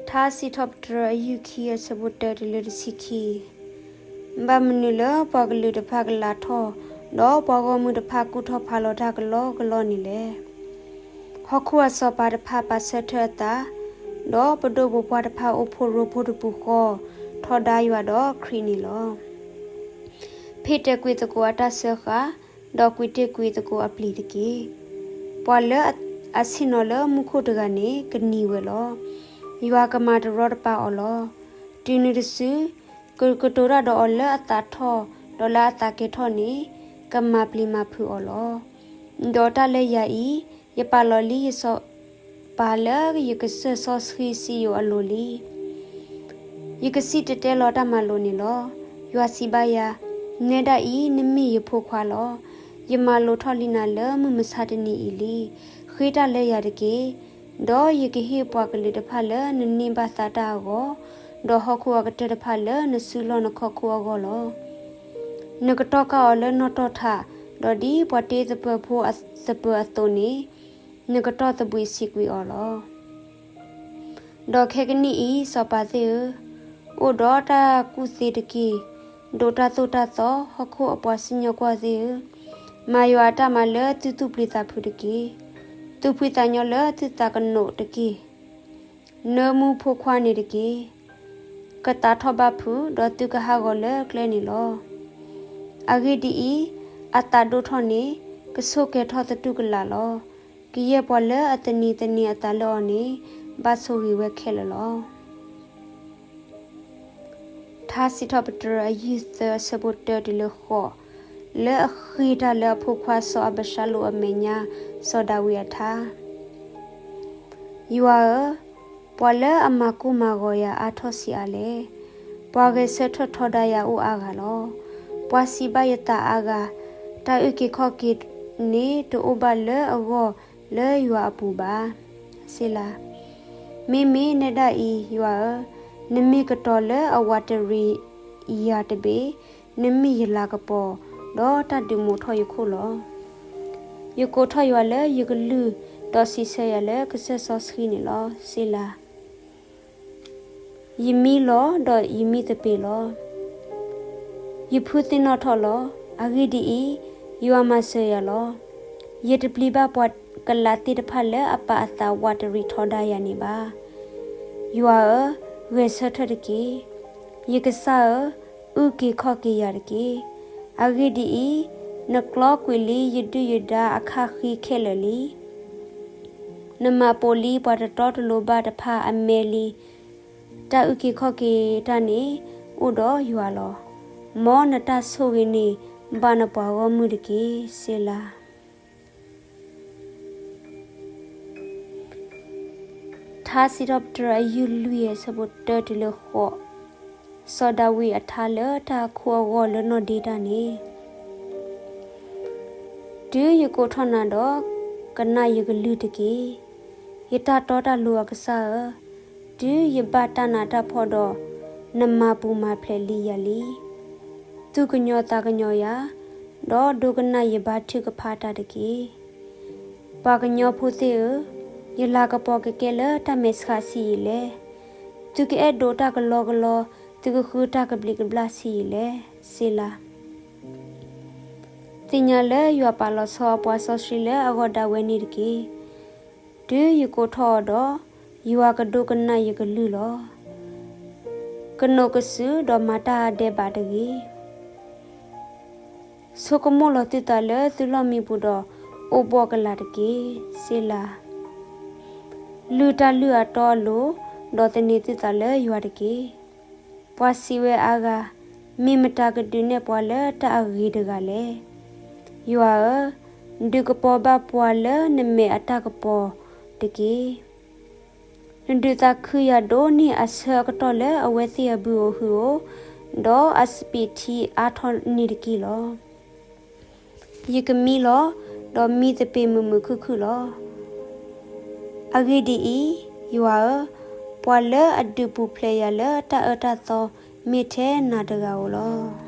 ထါစံးထီၣ်ပတြၢၤအယုၢ်ခံအဆၢဖိတၢတုၤလၢတဆံခံ, ဘၣ်မနုၤလၢပှၤကလုာ်တဖၣ်ကလးထီၣ်, ဒီးပှၤဂီၢ်မုၢ်တဖၣ်ကူၣ်ထီၣ်ဖးလီၤတၢ်ကလီကလီန့ၣ်လဲၣ်. ဟီၣ်ခိၣ်အစီၤပၤတဖၣ်ပာ်ဆၢထၢၣ်အသး, ဒီးပဒိၣ်ပပှၢ်တဖၣ်အိၣ်ဖှိၣ်ရိဖှိၣ်တပူၤဃီ, ထီဒါယွၤဒီးခရံာ်န့ၣ်လီၤ. ဖ့ၣ်တဲာ်ကွံာ်သကိးအတၢ်စၢဃာ်, ဒီးကွံာ်တ့ၢ်ကွံာ်သကိးအပျံၤတက့ၢ်. ပှၤလၢအဆ့ၣ်နီၤလၢမူခိၣ်တဂၤန့ၣ် ကနံၤဝဲလီၤ. ယွၤကမၤတရီတပါအီၤလီၤ. တုၤနုၤတစု, ကကတိၤတၢ်ဒီးအီၤလၢအသးထီၣ်, ဒီးလၢအသးကဲထီၣ်န့ၣ်, ကမၤပျံၤမၤဖုးအီၤလီၤ. ဒီးတၢ်လၢယၤအံၤ, ယပာ်လီၤလံယစီၤပၤလၢယကစၢၢ်စီဆှံစံယိၣ်အလိၤလံ. ယကစံၣ်တဲၤတဲလီၤတၢ်မၤလိာ်န့ၣ်လီၤ. ယွၤစံးဘၣ်ယၤ, နဲဒၣ်အံၤနမ့ၢ်ယဖိခွါလီၤ. ယမၤလိာ်ထီၣ်လံနၤလၢမုၢ်မဆါတနံၤအံၤလံ. ဃ့တၢ်လၢယၤတက့ၢ်. ဒီးယကဟ့ၣ်ပှၤကလုာ်တဖၣ်လၢနန့ၢ်ဘၣ်သးတၢ်အဂီၢ်, ဒီးဟီၣ်ခိၣ်အကတၢၢ်တဖၣ်လၢနစုလီၢ်နခီၣ်ခိၣ်အဂီၢ်လီၤ. နကတီၢ်ကၢ်အီၤလၢနီၣ်တီၢ်ထး, ဒီးဒ်ပှၤတ့သပၢၤဖိအသပၢၤအသိးန့ၣ်, နကတီၢ်သဘှံးဆံးကွံာ်အီၤလီၤ. ဒီးခဲကနံၣ်အံၤ, စီၤပၤသ့ၣ်ဧၢ, အိၣ်ဒီးတၢ်ကူၣ်သ့တက့ၢ်. ဒိးတၢ်သိၣ်တၢ်သီ, ဟီၣ်ခိၣ်အပှၤစံၣ်ညီၣ်ကွီၢ်သ့ၣ်ဧၢ, မၤယွၤအတၢ်မၤလၢသုသူၣ်ပျံၤသးဖုးတက့ၢ်. သူၣ်ဖှံသးညီလၢသုသးကနိးတက့ၢ်. နၢမူဖိခွါန့ၣ်တက့ၢ်. ကသးထီၣ်ဘၣ်ဖုး, ဒီးသုကဟးဂီၤလၢကျဲန့ၣ်လီၤ. အဂ့ၢ်ဒ်အံၤ, အသးဒိၣ်ထီၣ်န့ၣ်, ကဆိၣ်ကဲၤထီၣ်သတူၢ်ကလာ်လီၤ. ကယဲၢ်ပှၤလၢအသနံၤသန့ၤအသးလၢအီၤန့ၣ်, ဘၣ်ဆိၣ်ဂ့ၤဝဲခဲလၢာ်လီၤ. ထါစံးထီၣ်ပတြၢၤအယုၢ်သၢအဆၢဖိတၢတုၤလၢဃိး, လၢအဃ့ၢ်တၢ်လၢအဖိခွါစီၤအၤဘၡါလိၣ်အမဲာ်ညါ, စီၤဒၤဝံးအထါ. ယွၤဧၢ, ပှၤလၢအမၤကိၢ်မၤဂီၤယၤအါထီၣ်ဆံးအါလဲၣ်. ပှၤဂဲၤဆၢထၢၣ်ထီဒါယၤအိၣ်အါဂၤလီၤ. ပှၤစံးဘၣ်ယသးအါဂၤ, တၢ်အုၣ်က့ၤခီၣ်က့ၤန့ၣ်တအိၣ်ဘၣ်လၢအဂီၢ်လၢယွၤအပူၤဘၣ်. စ့လၤ. မ့မ့ၢ်နဲဒၣ်အံၤ, ယွၤဧၢ, နမ့ၢ်ကတီၤလၢအဝးတရံးယၤတဘ့ၣ်, နမ့ၢ်ယလၤကပီၤ, ဒီးတၢ်ဒုးမိာ်ထီၣ်ယခိၣ်လီၤ. ယကိးထီၣ်ယွၤလၢယကလုၢ်, ဒီးစံးဆၢယၤလၢကစၢၢ်စီဆှံန့ၣ်လီၤ. စ့လၤ. ယမံလီၤ, ဒီးယမံသပ့ၤလီၤ. ယဖုသ့ၣ်နီၣ်ထီၣ်လီၤ. အဂ့ၢ်ဒ်အံၤ, ယွၤမၤစၢၤယၤလီၤ. ယတပျံၤဘၣ်ပှၤကလးသ့ၣ်တဖၣ်လၢအပာ်အသးဝးတရံးထီဒါယၤန့ၣ်ဘၣ်. ယွၤဧၢ, ဂဲၤဆၢထၢၣ်တက့ၢ်. ယကစၢ်ဧၢ, အုၣ်က့ၤခီၣ်က့ၤယၤတက့ၢ်. အဂ့ၢ်ဒ်အံၤ, နကျီကွံာ်လံယဒုၣ်ယဒါအခၣ်ဃံခဲလၢာ်လံ. နမၤပိာ်လံပှၤတတီတလိၤဘၣ်တဖၣ်အမဲလံ. တၢ်အုၣ်က့ၤခီၣ်က့ၤတၢ်န့ၣ်အိၣ်ဒီးယွၤလီၤ. မ်နတၢ်ဆိၣ်ဂ့ၤန့ၣ်ဘၣ်နပှၤဂီၢ်မုၢ်တက့ၢ်. စ့လၤ. ထါစံးထီၣ်ပတြၢၤအယုၢ်လွံၢ်အဆၢဖိတၢတုၤလၢဃိး, စီၤဒၤဝံးအထါလၢတၢ်အခိၣ်အဂီၢ်လၢနီၢ်ဒ့တၢ်န့ၣ်, တုၤယကိးထီၣ်နၤဒီး, ကနၣ်ယကလုၢ်တက့ၢ်. ယတၢ်တီတၢ်လိၤအကစၢ်ဧၢ, တုၤယဘၣ်တၢ်နးတၢ်ဖှီၣ်ဒီး, နမၤပူၤမၤဖျဲးလံယၤလံ. သူၣ်ကညီၤသးကညီၤယၤ, ဒီးဒိကနၣ်ယဘါထုကဖၣ်တၢ်တက့ၢ်. ပှၤကညီဖိသ့ၣ်ဧၢ, ယလၤကပီၤကကဲလၢတၢ်မဲာ်ဆှးဆံးယံာ်လဲၣ်. သုကအဲၣ်ဒိးတၢ်ကလီကလီ, သုကဃုတၢ်ကဘျံးကဘျၣ်ဆံးယံာ်လဲၣ်. စ့လၤ. သ့ၣ်ညါလၢယွၤပာ်လီၤဆီအပှၤစီဆှံလၢအဂီၢ်ဒၣ်ဝဲန့ၣ်တက့ၢ်. တုၤယကိးထီၣ်အီၤဒီး, ယွၤကဒိကနၣ်ယကလုၢ်လီၤ. ကနိးကစုာ်ဒီးမၤတၢ်ဒဲးဘးတဂ့ၤ. ဆိကမိၣ်လီၤသုသးလၢသုလီၢ်မံပူၤဒီး, အိၣ်ဘှီၣ်ကလာ်တက့ၢ်. စ့လၤ. လုၢ်တၢ်လုၢ်အတီအလိၤ, ဒီးသန့ၤသုသးလၢယွၤတက့ၢ်. ပှၤစံးဝဲအါဂၤ, မ့ၢ်မတၤကဒုးနဲၣ်ပှၤလၢတၢ်အဂ့ၤတဂၤလဲၣ်. ယွၤဧၢ, ဒုးကပီၤဘၣ်ပှၤလၢနမဲာ်အတၢ်ကပီၤတက့ၢ်. နဒုးသးခုယၤဒိၣ်န့ၢ်အဆၢအကတီၢ်လၢအဝဲသ့ၣ်အဘုဧိၤဟုဧိၤ, ဒီးအစပံးထံအါထီၣ်န့ၢ်တက့ၢ်လီၤ. ယကမံလီၤ, ဒီးမံသပ့ၤမုာ်မုာ်ခုၣ်ခုၣ်လီၤ. အဂ့ၢ်ဒ်အံၤ, ယွၤဧၢ, ပှၤလၢအဒုးပူၤဖျဲးယၤလၢတၢ်အၢတၢ်သီမ့ၢ်ထဲနၤတဂၤဧိၤလီၤ.